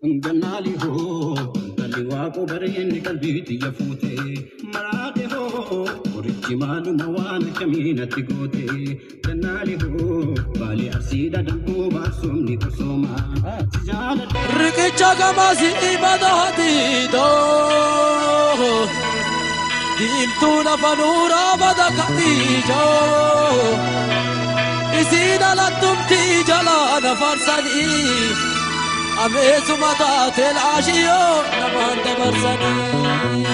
Gannaali hoo intalli waaqoo bareenni qalbii xiyya fuute maraate hoo qorichi maaluma waan akkamii natti goote gannaali hoo baalee arsiidha damboo baasomni qosooma si jaaladha. Riqicha gamasii badaatiidoo diimtuu lafa nuuraa badakatiijoo isiin alattumtii jalaa nafarsanii ameesuma taatee laashiyoo namaan dabarsanii.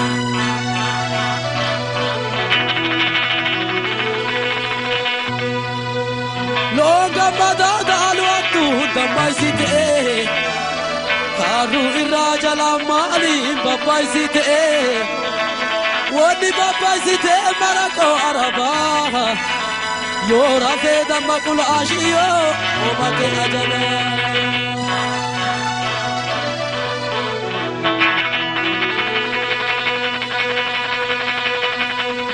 Loon gammadaa daalu hattuu dammaysitee kaarruu irraa jalaa maaliin babbaysitee wanni babbaysitee maraqoo arabaa yoo rafee damma qulaashiyoo oomake ajabaa.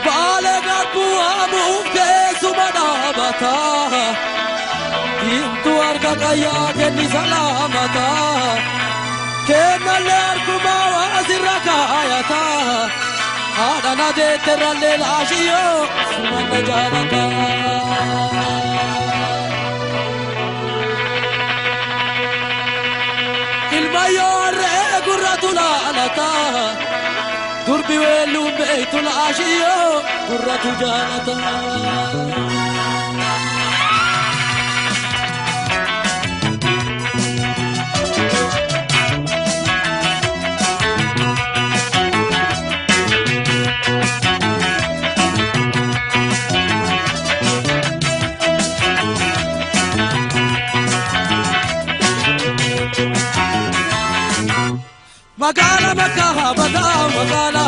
Baalee garbuu haamuuf teessuma dhaabataa. Diimtuu harka qayyaa kenni salaamataa. Kennallee harkumaa waa sirra kaayataa. Haadha na deetterrallee laashiyoo sumanna jaalataa. Ilmayyoo harree gurratu laalataa. Durbi weelluun beektu laashiyoo gurratu jaalataa. Magala makka bada magala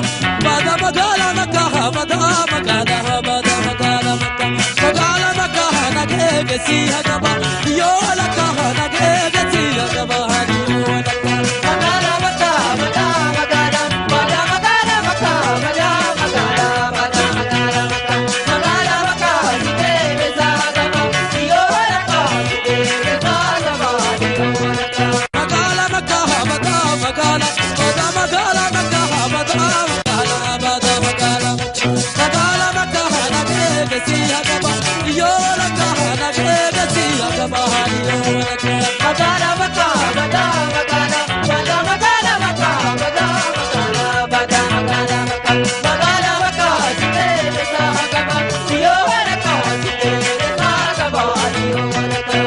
bada magala makka bada magala bada magala makka magala makka nage gesi hagaba yo lakka nage gesi hagaba yo lakka Magala makka bada magala bada magala makka bada magala bada magala makka magala makka sike beza hagaba yo lakka sike beza hagaba yo lakka Magala makka bada magala bada magala makka bada magala bada magala magala makka nage gesi hagaba yo lakka nage gesi hagaba yo lakka Magala makka bada magala bada magala makka bada magala bada magala makka magala makka sike beza hagaba yo lakka sike beza hagaba yo lakka.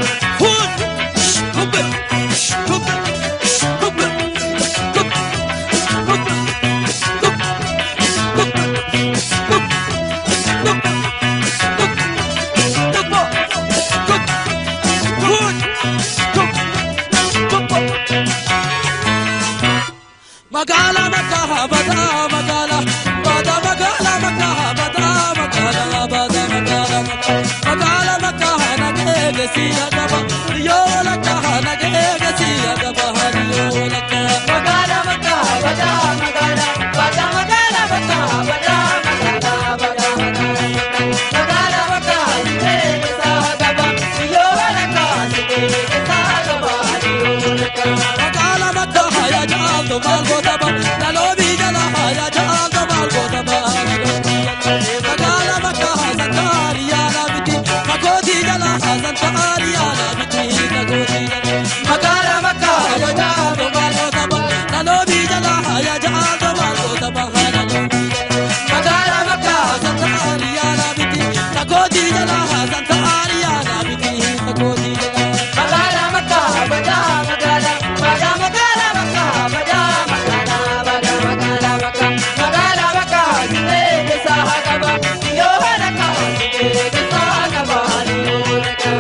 Magala makka bada magala bada magala makka bada magala bada magala makka magala makka nage gesi hagaba yo lakka nage gesi hagaba yo lakka Magala makka bada magala bada magala makka bada magala bada magala makka magala makka sike beza hagaba yo lakka sike beza hagaba yo lakka. Magala makka ya jaalto mal godaba nalobi jala ya jaalto mal godaba magala makka santari ya labiti makoti jala santari ya labiti makoti jala Magala makka ya jaalto mal godaba nalobi jala ya jaalto mal godaba nalobi magala makka santari ya labiti makoti jala santari ya labiti makoti jala magala makka bada magala bada magala makka bada magala bada magala makka magala makka sike beza hagaba yo lakka sike beza hagaba yo lakka.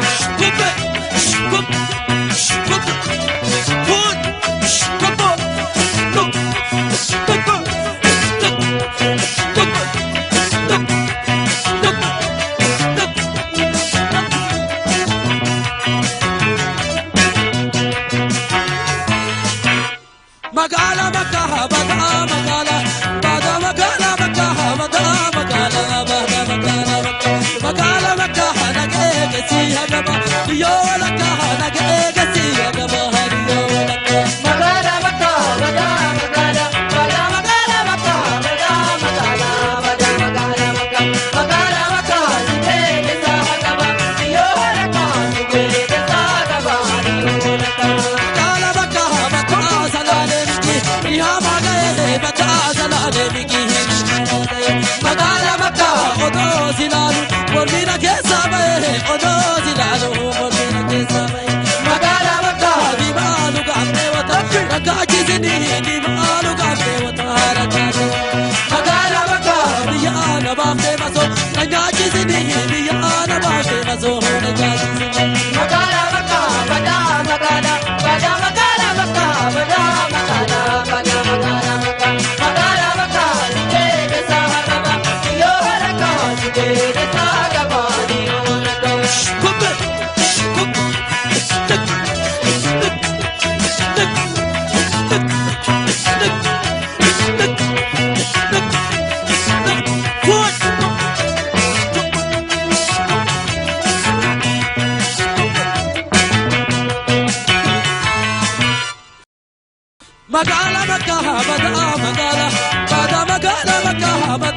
Magala makka bada magala bada magala makka bada magala bada magala makka magala makka nage gesi hagaba yo lakka nage gesi hagaba yo lakka Magala silaalu mormiina keessa ba'e odoo silaalu mormiina keessa ba'e. Magaala bakka Diimaa lugaafee wata rakkaachisini diimaa lugaafee wata rakkaachisini. Magaala bakka Biyya na baaftee masoo na nyaachisini biyya na baaftee masoo na nyaachisini. Magaala bakka badaa magaala badaa magaala bakka badaa magaala badaa magaala bakka magaala bakka sitee keessa qaba yoo haraka sitee keessa qaba yoo haraka. Kumbe kumbe tuk tuk tuk tuk tuk tuk tuk tuk One. Magaala makka badaa magaala badaa magaala makka.